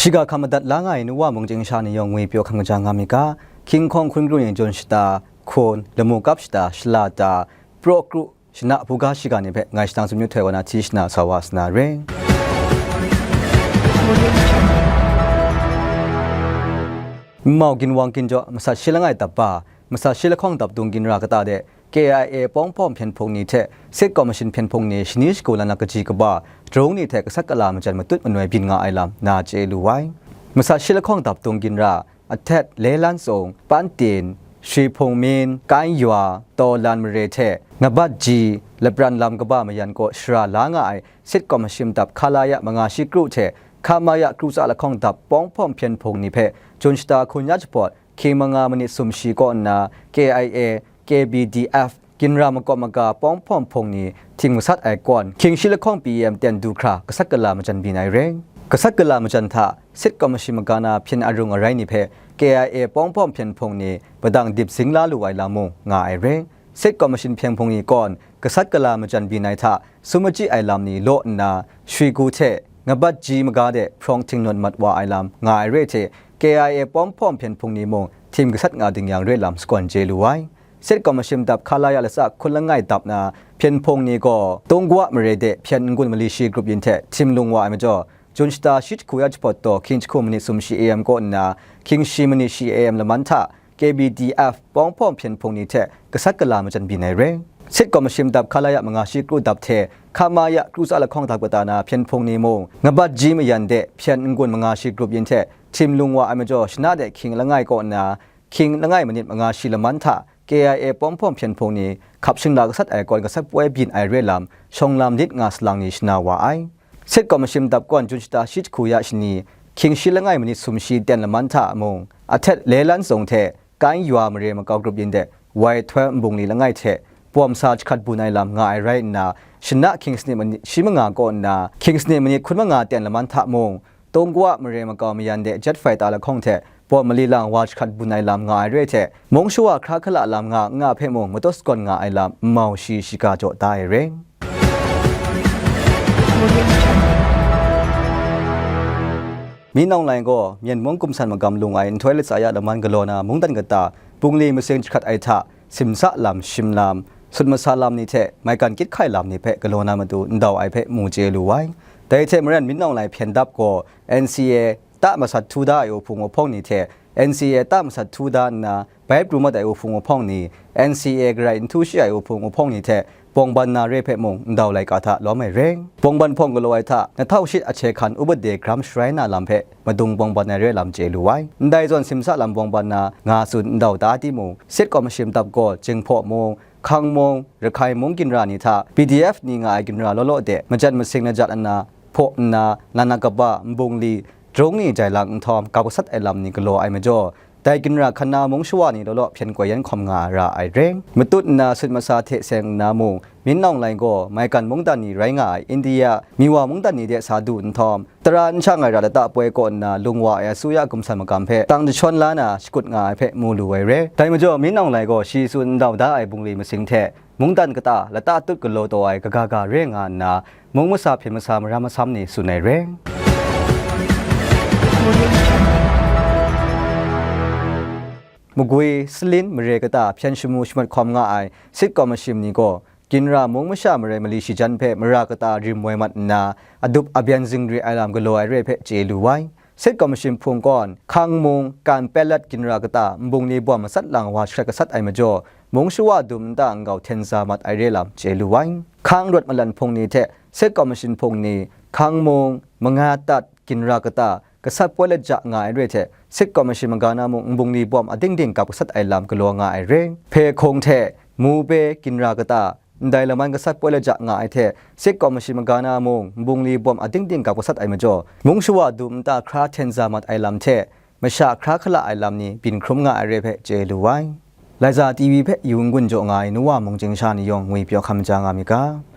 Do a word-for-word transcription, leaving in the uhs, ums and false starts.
Shiga hkam madat la nga ai nu wa mung chying sha ni yawng ngwi pyaw hkam kaja nga mi ga, hkying hkawng hkun kru ni jawn shata, hkun, lamu kap shata, shala ta, praw kru, shana buga shiga ni hpe ngai shadang tsun myu htoi wa na hti shana sa wa sa na re. Nmau ginwang ginjaw masat shi langai dap ba, masat shi lahkawng dap dung ginra kata de K I A pawng hpawng hpyen hpung ni hte State Commission hpyen hpung ni shani shagu lanak kaji kaba, jarung ni hte gasat gala majan matut manoi byin nga ai lam na chye lu ai. Masat shi lahkawng dap dung ginra, Ahtet, Lelan Tsung, Pantin, Shwi Hpung Min, Kai Yua, Tawlan Mare hte Ngabat Ji, lapran lam kaba mayan kaw shara la nga ai State Commission dap Khalaya manga shi kru hte Khamaya kru tsa lahkawng dap pawng hpawng hpyen hpung ni hpe Jun shata hkun ya jahpawt hkying manga manit sumshi kaw nna K I A, K B D F, ginra makawp maga pawng hpawng hpung ni htim gasat ai kawn, hkying shi lahkawng P M ten du hkra gasat gala majan byin ai re. Gasat gala majan hta State Commission magana hpyen arung arai ni hpe K I A pawng hpawng hpyen hpung ni padang dip zing la lu ai lam mung nga ai re. State Commission hpyen hpung ni kawn gasat gala majan byin ai hta sum machyi ai lam ni law nna, Shwigu hte Ngabat Ji maga de hprawng htingnawn mat wa ai lam nga ai re hte, K I A pawng hpawng hpyen hpung ni mung htim gasat nga ding yang re lam shakawn chye lu ai. State Commission dap Khalaya latsa hkun langai dap na hpyen hpung ni gaw Tungwa mare de hpyen n-gun mali shi grup yin hte htim lung wa ai majaw, Jun shata shi jahku ya jahpawt taw hkying jahku manit sumshi A M kaw nna hkying shi manit shi A M laman hta K B D F pawng hpawng hpyen hpung ni hte gasat gala majan byin ai re. State Commission dap Khalaya manga shi kru dap hte Khamaya kru tsa lahkawng dap kata na hpyen hpung ni mung Ngabat Ji mayan de hpyen n-gun manga shi grup yin hte htim lung wa ai majaw, shana de hkying langai kaw nna hkying langai manit manga shi laman hta K I A pawng hpawng hpyen hpung ni hkap shingra gasat ai kawn gasat poi byin ai re lam shawng lam lit nga salang ni shana wa ai. State Commission dap kawn Jun shata shi jahku ya shani, hkying shi langai manit sumshi ten laman hta mung, Ahtet, Lelan Tsung hte Kai Yua mare makau grup yin de wai htoi nbungli langai hte bawm sa jahkrat bun ai lam nga ai rai nna, shana hkying sanit manit shi manga kaw nna hkying sanit manit hkun manga ten laman hta mung, Tungwa mare makau mayan de jet fighter lahkawng hte bawm mali lang wa jahkrat bun ai lam nga ai re hte, mung shawa hkra hkala lam nga n nga hpe mung matut sakawn nga ai lam nmau shi shiga jaw da ai re. Min Aung Hlaing gaw Myen mung gumsan magam lung ai nhtoi latsa ya laman galaw na mungdan kata bungli masing jahkrat ai hta, simsa lam, shim lam, sut masa lam ni hte maigan kyit hkai lam ni hpe galaw na matu ndau ai hpe mu chye lu ai. Dai hte maren Min Aung Hlaing hpyen dap gaw N C A ta masat htu da ai uhpung uhpawng ni hte N C A ta masat htu da nna bai pru mat ai uhpung uhpawng ni, N C A garai n htu shi ai uhpung uhpawng ni hte bawng ban na re hpe mung ndau laika hta lawm ai re. Bawng ban hpawng galaw ai hta, nahtau shit ahkye hkan upade gram sharai na lam hpe madung bawng ban ai re lam chye lu ai. Ndai zawn simsa lam bawng ban na nga tsun ndau da timung, State Commission dap gaw Jinghpaw mung, Hkang mung, Rakhai mung ginra ni hta P D F ni nga ai ginra law law de majan masing lajat nna, hpaw nna, lana kaba, nbungli, jarung ni jai lang nhtawm gap gasat ai lam ni galaw ai majaw, dai ginra hkan na mung shawa ni law law hpyen koi yan hkawm nga ra ai re. Matut nna sut masa hte seng nna mung, Min Aung Hlaing gaw maigan mungdan ni rai nga ai India, Miwa mungdan ni de sa du nhtawm, tara n shang ai ra lata poi kaw nna lung wa ai asuya gumsan magam hpe tang jashawn la na shakut nga ai hpe mu lu ai re. Dai majaw, Min Aung Hlaing gaw shi tsun ndau da ai bungli masing hte mungdan kata lata tut galaw taw ai kaga ga re nga nna, mung masa hpyen masa maram masam ni tsun ai re. Magwi, Salin mare kata hpyen shamu shamat hkawm nga ai State Commission ni gaw, ginra mung masha marai mali shi jan hpe mara kata rim woi mat nna, adup abyan zingri ai lam galaw ai re hpe chye lu ai. State Commission hpung kawn, Hkang mung, Kan Pelat ginra kata nbungli bawm matsat lang wa jahkrat gasat ai majaw, mung shawa dum nta n-gau hten za mat ai re lam chye lu ai. Hkang rawt malan hpung ni hte State Commission hpung ni, Hkang mung, Manga tat, ginra kata, gasat poi laja nga ai re hte, State Commission magana mung nbungli bawm ading ding gap gasat ai lam galaw nga ai re. Hpe hkung hte, Mu be ginra kata, ndai laman gasat poi laja nga ai hte, State Commission magana mung nbungli bawm ading ding gap gasat ai majaw, mung shawa dum nta hkra hten za mat ai lam hte, masha hkra hkala ai lam ni byin hkrum nga ai re hpe chye lu ai. Laiza T V hpe yu n-gun jaw nga ai nu wa mung chying sha ni yawng ngwi pyaw hkam ja nga mi ga.